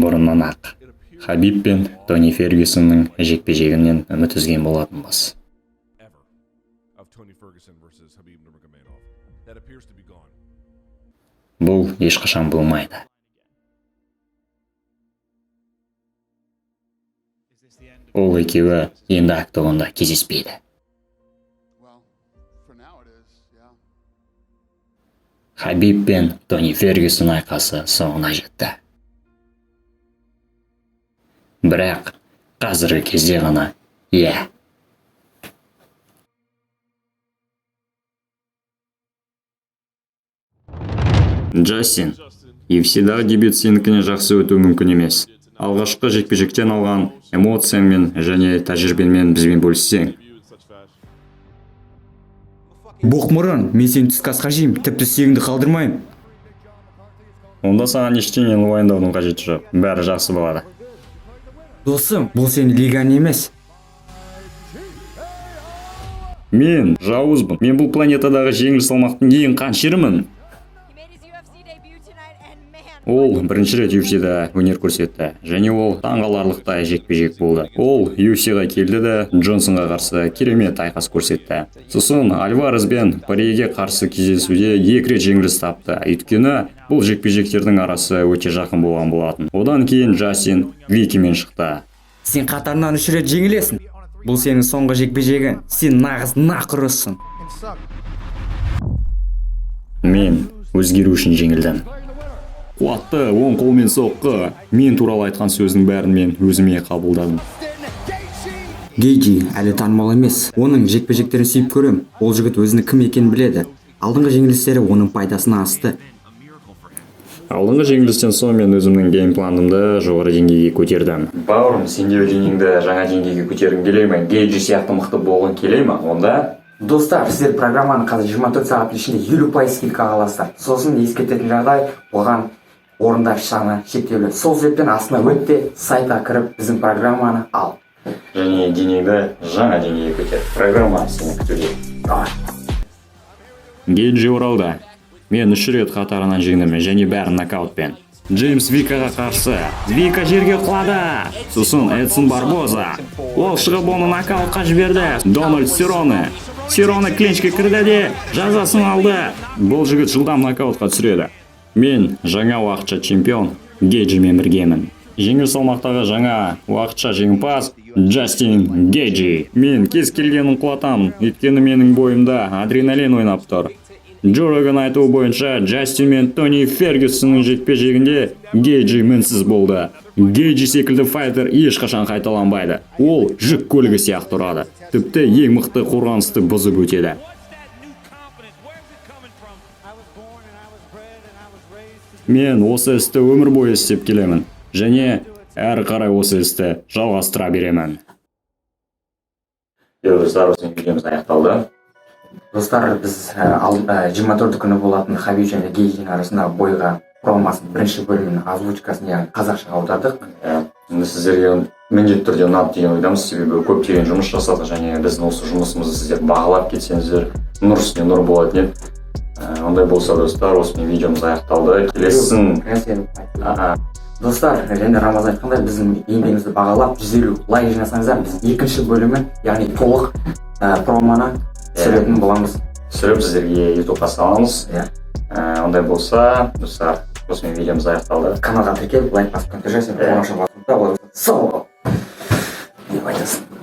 Бұрыннан ақ Хабиб пен Тони Фергюсонның жекпе-жегінен үміт үзген болатынбыз. Ever of Tony Ferguson versus Khabib Nurmagomedov. That appears to be gone. Бұл ешқашан болмайды. Ол екеуі енді октагонда кездеспейді. Well, for now it is, yeah. Хабиб пен Тони Фергюсон айқасы соңына жетті. Бірақ қазіргі кезде ғана, иә. Джастин, UFC-дағы дебют сенікінен жақсы өтуі мүмкін емес. Алғашқы жекпе-жектен алған эмоцияңмен және тәжірибеңмен бізбен бөліссең. Боқмұрын, мен сені түскі асқа жеймін, тіпті сүйегіңді қалдырмаймын. Онда саған ештеңені уайымдаудың қажеті жоқ. Бәрі жақсы болады. Досым, бұл сенің лигаң емес. Мен жауызбын. Мен бұл планетадағы жеңіл салмақтың ең қаншерімін. He made his UFC debut tonight, and man, Ол бірінші рет UFC-да өнер көрсетті және ол таңғаларлықтай жекпе-жек болды. Ол UFC-ға келді де, Джонсонға қарсы керемет айқас көрсетті. Сосын Альварес пен Порьеге қарсы кездесуде екі рет жеңіліс тапты, өйткені бұл жекпе-жектердің арасы өте жақын болған болатын. Одан кейін Джастин Викимен шықты. Сен қатарынан үш рет жеңілесің. Бұл сенің соңғы жекпе-жегің. Сен нағыз нақұрыссың. Мен өзгеру үшін жеңілдім. Қуатты оң қолмен соққы. Мен туралы айтқан сөздің бәрін мен өзіме қабылдадым. Гейджи әлі танымал емес. Оның жекпе-жектерін сүйіп көрем. Ол жігіт өзінің кім екенін біледі. Алдыңғы жеңілістері оның пайдасына асты. Алдыңғы жеңілістен соң мен өзімнің геймпланымды жоғары деңгейге көтердім. Бауырым, сен де денеңді жаңа деңгейге көтергің келе ме? Гейджи сияқты мықты болғың келе ме? Онда Достар, сіздер программаны қазір 24 сағаттың ішінде 50% скидкаға аласыздар. Сосын ескертетін жағдай, оған орындар саны шектеулі. Сол себептен астына өт те, сайтқа кіріп, біздің программаны ал. Және денеңді жаңа деңгейге көтер. Программа сені күтуде. Давай. Гейджи оралды. Мен үш рет қатарынан жеңдім және бәрін нокаутпен. Джеймс Викаға қарсы. Вика жерге құлады. Сосын Эдсон Барбоза. Ол шығып, оны нокаутқа жіберді. Дональд Сироне. Сироне клинчке кірді де, жазасын алды. Бұл жігіт жылдам нокаутқа түсіреді. Мен жаңа уақытша чемпион Гейджимен біргемін. Жеңіл салмақтағы жаңа уақытша жеңімпаз Джастин Гейджи. Мен кез келгенін құлатамын, өйткені менің бойымда адреналин ойнап тұр. Джо Роган айтуы бойынша, Джастин мен Тони Фергюсонның жекпе-жегінде Гейджи мінсіз болды. Гейджи секілді файтер ешқашан қайталанбайды. Ол жүк көлігі сияқты ұрады. Тіпті ең мықты қорғанысты бұзып өтеді. Мен осы істі өмір бойы істеп келемін және әрі қарай осы істі жалғастыра беремін. Достар, осымен видеомыз аяқталды. Достар, біз 24 күні болатын Хабиб және Гейджидің арасындағы бойға промосын бірінші бөлімінің озвучкасын, яғни қазақшаға аудардық. Иә, енді сіздерге міндетті түрде ұнады деген ойдамыз, себебі көптеген жұмыс жасадық және біздің осы жұмысымызды сіздер бағалап кетсеңіздер, нұр үстіне нұр болатын еді. Ондай болса, достар, осымен видеомыз аяқталды. Келесін Аха. Достар, және Рамазан айтқандай, біздің еңбегімізді бағалап, 150 лайк жинасаңыздар, біз екінші бөлімін, яғни толық промоны түсіретін боламыз. Түсіріп, сіздерге Ютубқа саламыз. Иә. Ондай болса, достар, осымен видеомыз аяқталды. Каналға тіркеліп, лайк басып, комментарий жазып, қоңырауша басып, сау бол деп айтасың.